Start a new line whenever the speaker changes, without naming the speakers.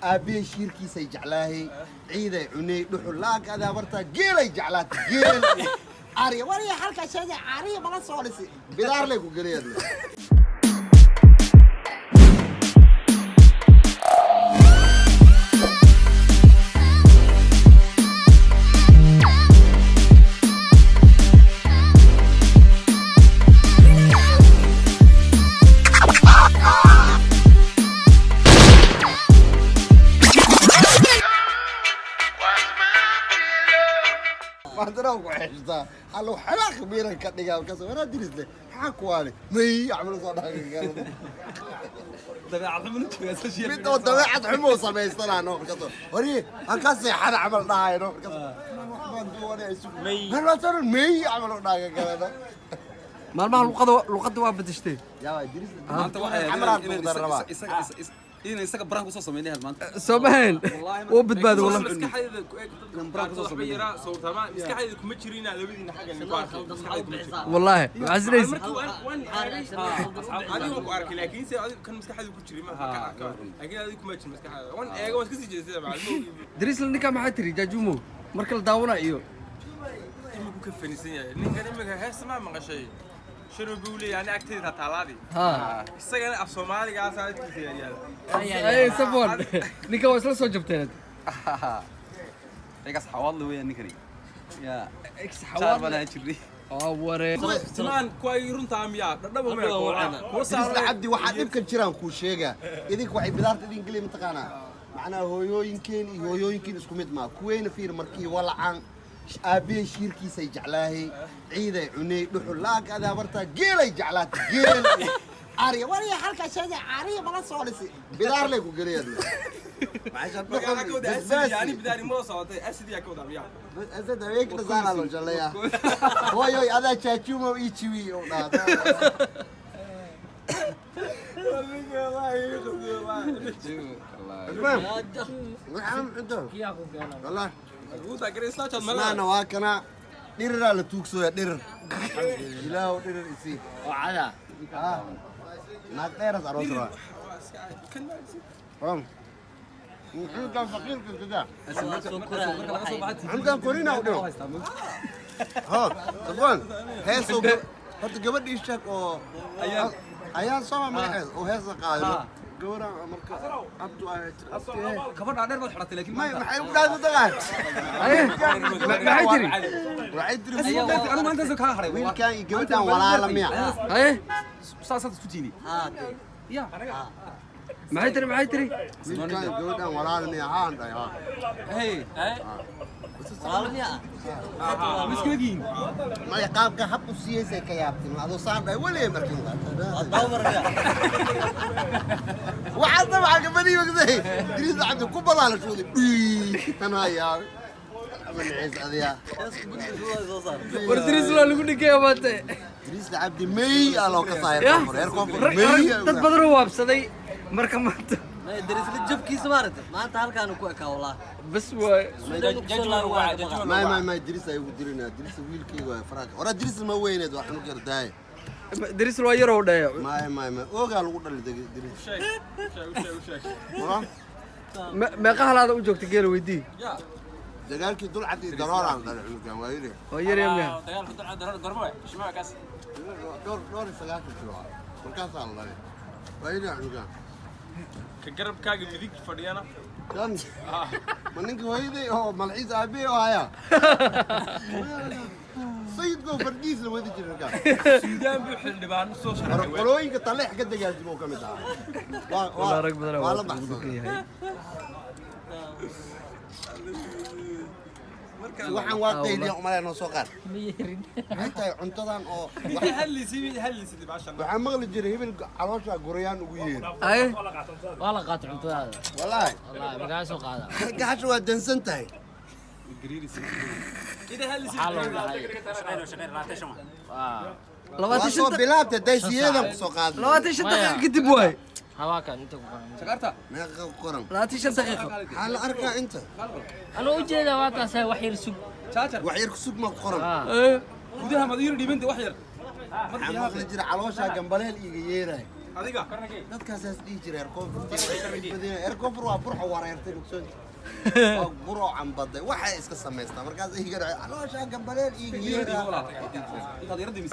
Aabbihey shiirkiisay jeclaahay, ciiday cunay, dhuxul laag adaa bartaa, geelay jeclaatay, geel ariya wariya halkaa sheegay ariya mala soo dhisi bidaar lay ku geliyad. Maantana ku xeshtaa hallow xanaaq miiran ka dhigaa, markaas waraa diris leh maxaa kuwaani may camal soo dhahay.
Dabeecad xumo la joogaa social.
Mid oo dabeecad xumo samaysanaa no, markaas wari halkaas seexana camal dhahayo no, markaas waxbaan duwanaya isugu may camal u dhaga galana.
Maalmaha luqadda waa bedeshtay.
Yaa diris.
Maanta waxay ahayd
Camraan
inaan
buu darrabaa.
inaan isaga baraan kusoo sameynay maanta.
Soo mahayn, wuu badbaaday wallah.
Maskaxdayda ku eg dadka waxba yaraa sawirtama maskaxdayda kuma jirin inaa labadiina xagga idinku arkay, maskaxdayda kuma jirin.
Wallaahi waxaa isdhahaysa.
Markii waan eegay adiga waan ku arkay, laakiin se adiga kan maskaxdayda ku jirin ma ka arka, laakiin adiga kuma jirin maskaxdayda. Waan eegay, waan iska sii jeestay macallin.
Drisla ninkaa maxaa tiri jaajumo marka la daawanayo iyo
Iminku ka fanisan yahay ninkan imika heesta maa maqashay shiro buu leeyahay ani agtayda taalaadii.
Ha.
Isagana af Soomaaligaas agtiisa yaala.
Ay Safwan, ninka waa isla soo jabteen.
Egaas xawaadle weeyaan ninkani. Yaa.
Ex.
Jaar baan ahaan jirnay.
Oo waree.
Simaan kuwaagii runtaa miyaa dhadhabo miyaa kuwa
Dirisla
saaran.
Cabdi, waxaa dhibka jiraan kuu sheegaa, idinka waxay bidaarta idin geliya mataqaanaa, macnaha hooyooyinkeen iyo hooyooyinkiin isku mid maa. Kuweyna fiir markii walacaan aabbihey shiirkiisay jeclaahay, ciiday cunay, dhuxul laag adaa bartaa, geelay jeclaatay, geel ariya wariya halkaa sheegay ariya mala soo dhisi bidaar lay ku geliyad.
Magaalada ka wada asidi yani bidaari ma socotay, asidi yaa ka wada miyaa.
Haweenka saanaa loo jaleeyaa, hooyoy adaa jaajuumo ii jiwi oo dhaha. Wallah.
Ugu taageeray Snapchat ma
Isnaana waa kana dhiriraa la tuugsooya, dhirir ilaahow dhirir isii
oo cada.
Ah, naag dheeras aroos rabaa. Cunugan faqiirka kadaa, cunugan korina u dhimo. Ha Safwan, heesoo horta gabadha ii sheeg oo ayaan sooma magaceed oo heesa qaadino gabadha marka abtu ay abtee.
Kabadha dheer baad xidhatay laakiin
may maxay u dhahay madagaan?
Maxay tiri?
Waxay tiri
anigu maanta kaa haray.
Wiilkan iyo gabadhan walaala miya?
Haye.
Saasaad isku tiini.
Haa.
Maxay tiri, maxay tiri?
Wiilkan iyo gabadhan walaala miya? Haan dhahay haa.
Hey.
Walaalo miyaa?
Miskiin.
Maya, qaabka hab u siiyey ka yaabtin adoo saan dhahay weligay markin.
Waa dawmar miyaa?
Waxaa dabca gabadhii ogday Idriis Cabdi ku balaala shuuday dhii tanaa yaabay ama nicis adiyaa.
Soo saar.
War Drisla lagu dhigaya maanta.
Idriis Cabdi may aa loo ka saayay
Ya.
koonfur, reer koonfur
Rag
may.
dad badan oo waabsaday marka maanta.
May darisla jabkiisa maaragtay maanta halkaanu ku ekaa wallah.
Bas waay.
Suudaan ku soo laaban waa ka baqa.
May may may, Idriis ay ugu dirinaa, Idriis wiilkayga waa faraaka hore, Idriis ma weyneed waa xunug yar daaye.
Drisla waa yarow dhaye.
May may may, oogaa lagu dhali Idriis.
Sheeg sheeg sheeg sheeg.
Wala.
Meeqa halaada u joogta geela weydii.
Dagaalkii dulcad iyo darooraan dhalay cunugan waa yidhi.
Waa yarya miya?
Dagaalka dulcad daroor gormo waay shimaaca kaas.
Dhowr iyo sagaashan kilo ah markaasaa la dhalay waa yidhi cunugan.
Ka garabkaaga midig fadhiyana?
Kan ma ninka hooyaday oo malxiis aabbe oo haya sayidkoo fardiis la wadi jiray markaas.
Suudaan buu xildhibaan soo sharaxay.
Qolooyinka taleex ka dagaajimo ka mid ahaa.
Wallah rag badan
waa la
waa lagu
baxsaday.
yahay.
Waxaan waa qayliya umalaya noo soo qaad.
Ma yeerin.
Maxay tahay cuntadan oo
Midii hadlaysi midii hadlaysi dibashan.
Waxaan maqli jiray hebel caloosha gurayaan ugu yeeri.
Haye.
Waa la qaatay cuntadaada.
Wallaahi.
Wallaahi magaa soo qaada.
Gaxasha waa dansan tahay.
Idin hadlaysi.
Waxaa loo dhahay waa
Waa
25
soo bilaabtay daysiyeedan ku soo qaaday.
25 daqiiqo kadib waay.
Hawaakan inta ku qoran.
Shaqaarta.
Meeqa ku qoran?
25 daqiiqo.
Maxaa la arkaa inta?
Anuu ujeedaa waa taasay, wax yar sug.
Jaajar.
Wax yar ku sug ma ku qoran?
Haa.
Haye.
Gudaha mad yiri dhibanta wax yar.
Waxaan maqli jiray caloosha gambaleel iiga yeeray.
Adiga.
Dadkaasaas dhihi jiray reer koonfurta. Reer koonfur waa burco wareertay, ogsoonta, waa burco cambaday, waxay iska samaystaa. Markaas iyaga calooshaa gambaleel iyo yeera.
Intaad yaradii.